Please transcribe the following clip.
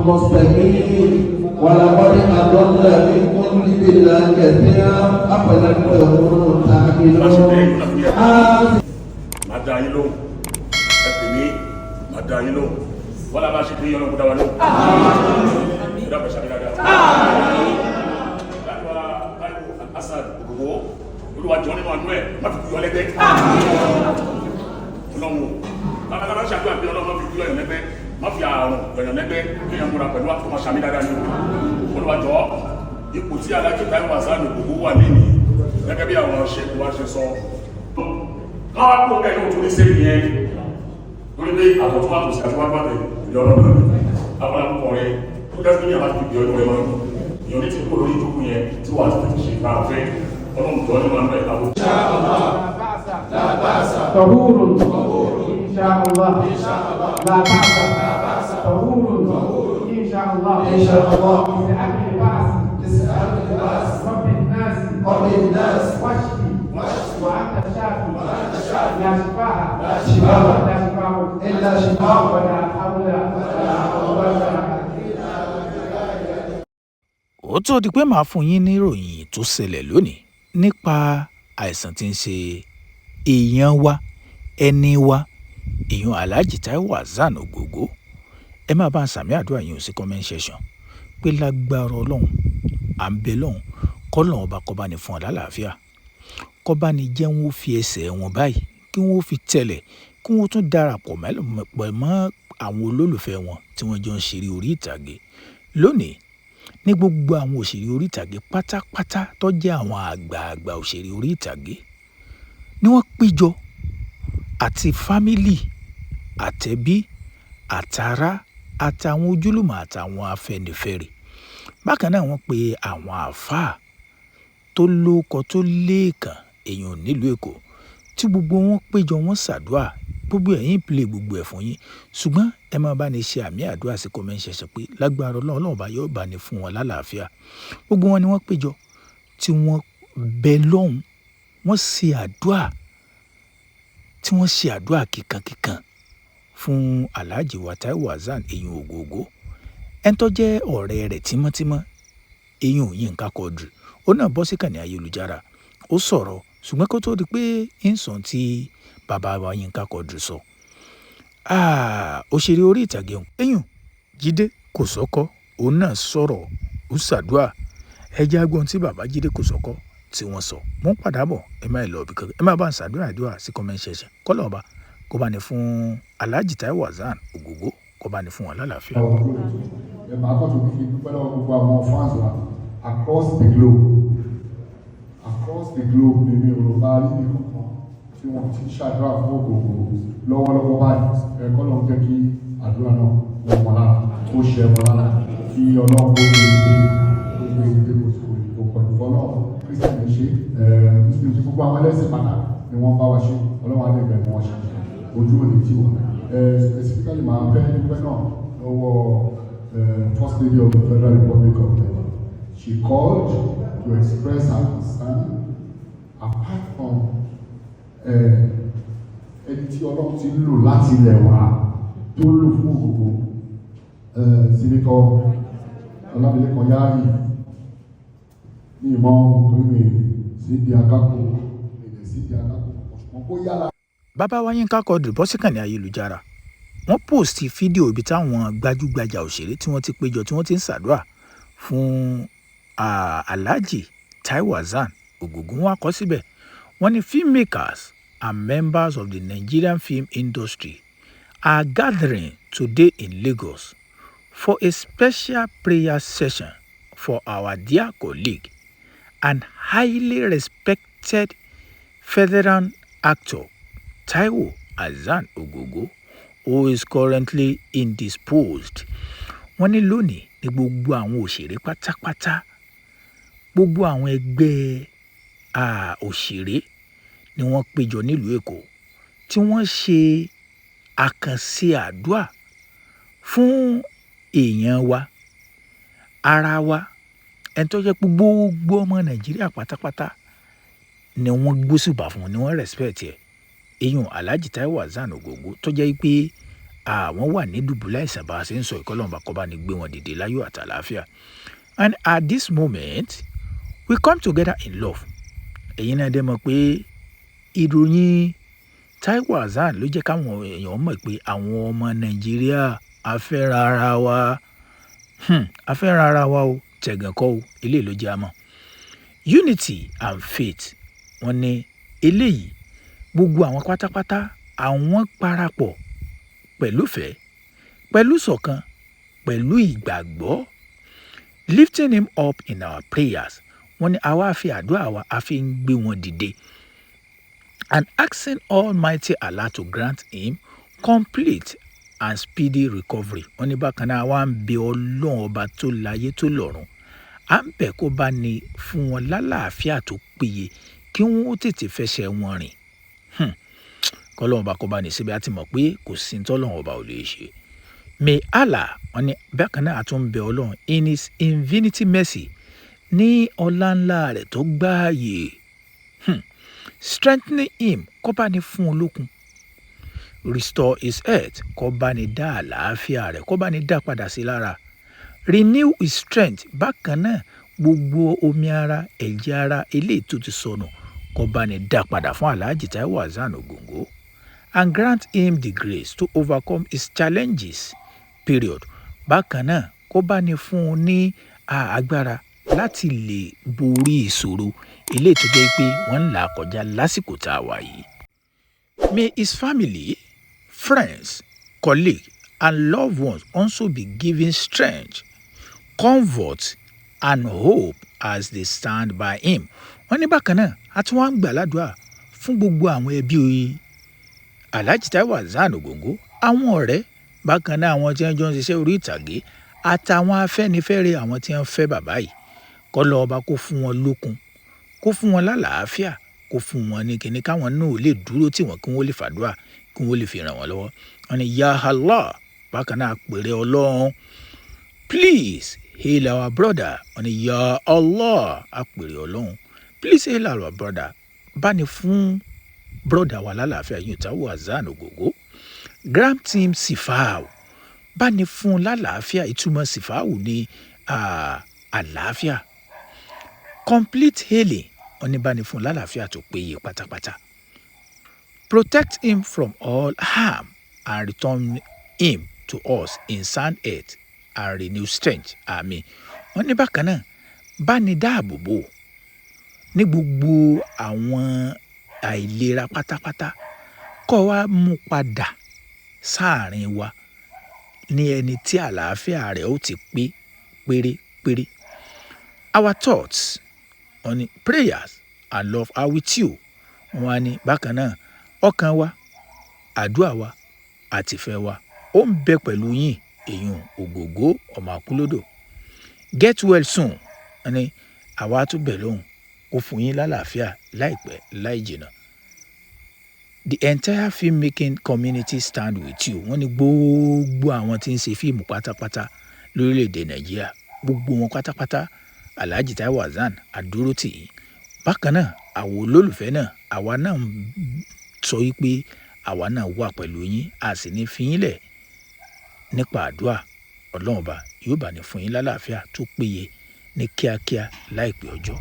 مستقيم ولقد أضل منكم جبلا كثيرا أفلم تكونوا تعقلون. Máa dá yín lóhùn, ẹ pè mí, máa dá yín lóhùn. Wọ́n lá bá ṣe pé Ọlọ́run kó dá wa lóhùn. Ẹ dábàá ṣàbí dáadáa. Láti wá Táíwò Hasan Ògògó, Olúwa jọ nínú àánú ẹ̀, má fi kú yọ lẹ́gbẹ́. Ọlọ́run o, bàbá ṣàdúrà pé Ọlọ́run má fi kú yọ lẹ́gbẹ́, má fi àrùn yọ̀yàn lẹ́gbẹ́, kéèyàn múra pẹ̀lú àtúmọ̀ ṣàmì dáadáa ni o. Olúwa jọ, ipò tí Aláàjì Táíwò Hasan Ògògó wà lẹ́nìí, gẹ́gẹ́ bí àwọn ṣe wá ṣe sọ, káwá kó bẹ́ẹ̀ yóò tún ní sẹ́yìn yẹn lórí pé àtọ̀tún àtòsí àti wájú àtẹ ìdí Ọlọ́run náà àwọn akókò rẹ tó jẹ́ pé ní àbá ti fi ọdún rẹ máa ń ìyọ̀n ní ti kó lórí ìjókòó yẹn tí wàá ti tètè ṣe ìgbà ọ̀fẹ́. Ọlọ́run jọ nínú àánú ẹ̀ àbò. طهور إن شاء الله. لا بأس، طهور إن شاء الله. إن شاء الله. بأكل بأس. تسأل الناس. رب الناس. رب الناس. واشفي. واشف. وأنت الشافي. وأنت الشافي. لا شفاء. لا شفاء. لا شفاء. إلا شفاء. ولا حول ولا قوة. Ó tó di pé màá fún yín ní ìròyìn tó ṣẹlẹ̀ lónìí nípa àìsàn tí ń ṣe èèyàn wa, ẹni wa, èèyàn Alhaji Taiwo Hasan Ògògó, ẹ máa bá ń sàmì àdúrà yín ò sí comment section pé lágbára Ọlọ́run, à ń bẹ lọ́hùn kọ́lọ́hún ọba kó bá ní fún ọ lálàáfíà, kó bá ní jẹ́ wọ́n fi ẹsẹ̀ wọn báyìí kí wọ́n fi tẹ̀lẹ̀, kí wọ́n tún darapọ̀ mọ́ àwọn olólùfẹ́ wọn tí wọ́n jọ ń ṣeré orí ìtàgé. Lónìí ní gbogbo àwọn òṣèré orí ìtàgé pátápátá tó jẹ́ àwọn àgbààgbà òṣèré orí ìtàgé ni wọ́n péjọ, àti family, àtẹbí, àtará, àtàwọn ojúlùmọ̀, àtàwọn afẹ́nifẹ́re. Bákan náà, wọ́n pe àwọn àáfàá tó lóko tó léèkàn èèyàn nílùú Èkó, tí gbogbo wọn péjọ, wọ́n ṣàdúà. Gbogbo ẹ̀yin play gbogbo ẹ̀ fún yín, ṣùgbọ́n ẹ máa bá ní ṣe àmì àdúrà sí comment section pé lágbára Ọlọ́run, Ọlọ́run bá yóò bá ní fún wọn lálàáfíà. Gbogbo wọn ni wọ́n péjọ tí wọ́n bẹ lọ́hùn, wọ́n ṣe àdúà, tí wọ́n ṣe àdúà kíkankíkan fún Alhaji wa Taiwo Hasan èyàn Ògògó. Ẹni tó jẹ́ ọ̀rẹ́ rẹ̀ tímọ́tímọ́, èyàn Yínká Quadri, ó náà bọ́ sí kànnì ayélujára, ó sọ̀rọ̀. Ṣùgbọ́n kó tó di pé ń sàn tí bàbá wa Yínká Quadri sọ, òṣèré orí ìtàgé èyàn Jídé Kòsọ́kọ́, òun náà sọ̀rọ̀, ó ṣàdúà. Ẹ jẹ́ á gbọ́ tí bàbá Jídé Kòsọ́kọ́ tí wọ́n sọ. Mo ń padà bọ̀, ẹ má lọ ibì kankan. Ẹ má bá ń ṣàdúrà àdúrà sí comment section kọ́lọ̀ ọba kó bá ní fún Alhaji Taiwo Hasan Ògògó, kó bá ní fún wọn lálàáfíà. Ẹ máa kọ́ tó kí dúpẹ́ lọ́wọ́ gbogbo àwọn fans wa across the globe, across the globe. Ní mi ò rò bá rí ní kankan tí wọ́n ti ń ṣàdúrà fún Ògògó lọ́wọ́lọ́wọ́ báyìí. Ẹ kọ́ lọ́n jẹ́ kí àdúrà náà wọ́n mọ̀ lára, kó ṣe wọn lára, kí Ọlọ́run kó gbé ìdílé, kó gbé ìdílé. Kò pẹ̀lú fọlọ́run. Christian ṣe, Muslim ṣe, gbogbo àwọn ẹlẹ́sìn pátá ni wọ́n bá wa ṣe. Ọlọ́run á lè bẹ̀rẹ̀ wọn ṣe, ojú òní tí wọ́n. Specifically, máa fẹ́ dúpẹ́ náà lọ́wọ́ First Lady of the Federal Republic of Nigeria. She called to express her concern. Apart from ẹni tí Ọlọ́run ti ń lò láti ilẹ̀ wá, tó lò fún Ògògó, Senator Ọlámilékan Yáàyì ní ìmọ̀ torí mi sí di akáko, mi sí di akáko, ṣùgbọ́n kó yára. Bàbá wa Yínká Quadri bọ́ sí kànnì ayélujára, wọ́n post fídíò ibi táwọn gbajúgbajà òṣèré tí wọ́n ti péjọ, tí wọ́n ti ń ṣàdúrà fún Alhaji Taiwo Hassan Ògògó. Wọn kọ síbẹ̀, wọ́n ní, "Filmmakers and members of the Nigerian film industry are gathering today in Lagos for a special prayer session for our dear colleague and highly respected veteran actor Taiwo Hassan Ogogo, who is currently indisposed." Wọ́n ní lónìí ní gbogbo àwọn òṣèré pátápátá, gbogbo àwọn ẹgbẹ́ òṣèré ni wọ́n péjọ nílùú Èkó, tí wọ́n ṣe àkànṣe àdúà fún èèyàn wa, ara wa, ẹni tó jẹ́ pé gbogbo ọmọ Nàìjíríà pátápátá ni wọ́n gbósùbà fún, ni wọ́n respect ẹ̀, èèyàn Alhaji Taiwo Hassan Ogogo, tó jẹ́ pé Àwọn wà ní dùbúlẹ̀ àìsàn bá a ṣe ń sọ, ìkọlọ́mọba kó bá ní gbé wọn dìde láyọ̀ àtàlàáfíà. And at this moment, we come together in love. Ẹ̀yin náà dẹ́ mọ̀ pé ìròyìn Taiwo Hassan ló jẹ́ káwọn èèyàn mọ̀ pé àwọn ọmọ Nàìjíríà a fẹ́ràn ara wa. A fẹ́ràn ara wa o, tẹ̀gàn kọ́ o, eléyìí ló jẹ́ àmọ́. Unity and faith, wọ́n ní eléyìí gbogbo àwọn pátápátá àwọn parapọ̀ pẹ̀lú ìfẹ́, pẹ̀lú ṣọ̀kan, pẹ̀lú ìgbàgbọ́, lifting him up in our prayers. Wọ́n ní àwa fi àdúrà wa a fi ń gbé wọn dìde, and asking Almighty Allah to grant him complete and speedy recovery. Wọ́n ní bákan náà, àwa ń bẹ Ọlọ́run Ọba tó láyé tó lọ́run, à ń bẹ̀ kó bá ní fún wọn lálàáfíà tó péye, kí wọ́n ó tètè fẹsẹ̀ wọn rìn. Kọ́lọ́run Ọba kó bá ní síbi, á ti mọ̀ pé kò sí tọ́lọ́run Ọba ò lè ṣe. May Allah, wọ́n ní bákan náà, a tún ń bẹ Ọlọ́run, in his infinity mercy, ní ọlá ńlá rẹ̀ tó gbáàyè, strengthening him, kó bá ní fún un lókun, restore his health, kó bá ní dá àlàáfíà rẹ̀, kó bá ní dá padà sí lára, renew his strength. Bákan náà, gbogbo omi ara, ẹ̀jẹ̀ ara eléyìí tó ti sọnù, kó bá ní dá padà fún Alhaji Taiwo Hassan Ogongo, and grant him the grace to overcome his challenges, period. Bákan náà, kó bá ní fún un ní agbára láti lè borí ìṣòro eléyìí tó jẹ́ pé wọ́n ń là kọjá lásìkò tá a wà yìí. May his family, friends, colleagues and loved ones also be given strength, comfort and hope as they stand by him. Wọ́n ní bákan náà, a tún wá ń gbà ládùúrà fún gbogbo àwọn ẹbí Alhaji Taiwo Hassan Ogongo, àwọn ọ̀rẹ́, bákan náà àwọn tí wọ́n jọ ń ṣiṣẹ́ orí ìtàgé àtàwọn afẹ́nifẹ́re, àwọn tí wọ́n fẹ́ bàbá yìí, kọ́lọ́ Ọba kó fún wọn lókun, kó fún wọn lálàáfíà, kó fún wọn ní kíní, káwọn náà ò lè dúró tì wọ́n, kí wọ́n lè fàdúrà, kí wọ́n lè fi ràn wọ́n lọ́wọ́. Wọ́n ní ya Allah, bákan náà pèrè Ọlọ́run, please heal our brother. Wọ́n ní ya Allah, àpèrè Ọlọ́run, please heal our brother, bá ní fún brother wa lálàáfíà yìí, Taiwo Hassan Ogogo, grant him sifau, bá ní fún lálàáfíà. Ìtumọ̀ sifau ní àlàáfíà, complete healing. Wọ́n ní bá ní fún lálàáfíà tó péye pátápátá, protect him from all harm and return him to us in sound health and renew strength. Àmín. Wọ́n ní bákan náà, bá ní dáàbò bò ní gbogbo àwọn àìlera pátápátá, kó wá mú padà sáàrin wa ní ẹni tí àlàáfíà rẹ̀ ó ti pé pérépéré. Our thoughts, wọ́n ní, prayers and love are with you. Wọ́n á ní bákan náà, ọkàn wa, àdúrà wa àtìfẹ́ wa ó ń bẹ pẹ̀lú yín, èyàn Ògògó ọmọ àkúlódò. Get well soon. Wọ́n ní àwa tún bẹ̀ lóhùn kó fún yín lálàáfíà láìpẹ́ láì jìnnà. The entire filmmaking community stand with you. Wọ́n ní gbogbo àwọn tí ń ṣe fíìmù pátápátá lórílẹ̀‐èdè Nàìjíríà, gbogbo wọn pátápátá, Alhaji Taiwo Hassan àdúró tì í. Bákan náà, àwọn olólùfẹ́ náà, àwa náà ń sọ wípé àwa náà wà pẹ̀lú yín, a sì ní fi yín lẹ̀ nípa àdúrà. Ọlọ́run Ọba yóò bá ní fún yín lálàáfíà tó péye ní kíákíá láìpẹ́ ọjọ́.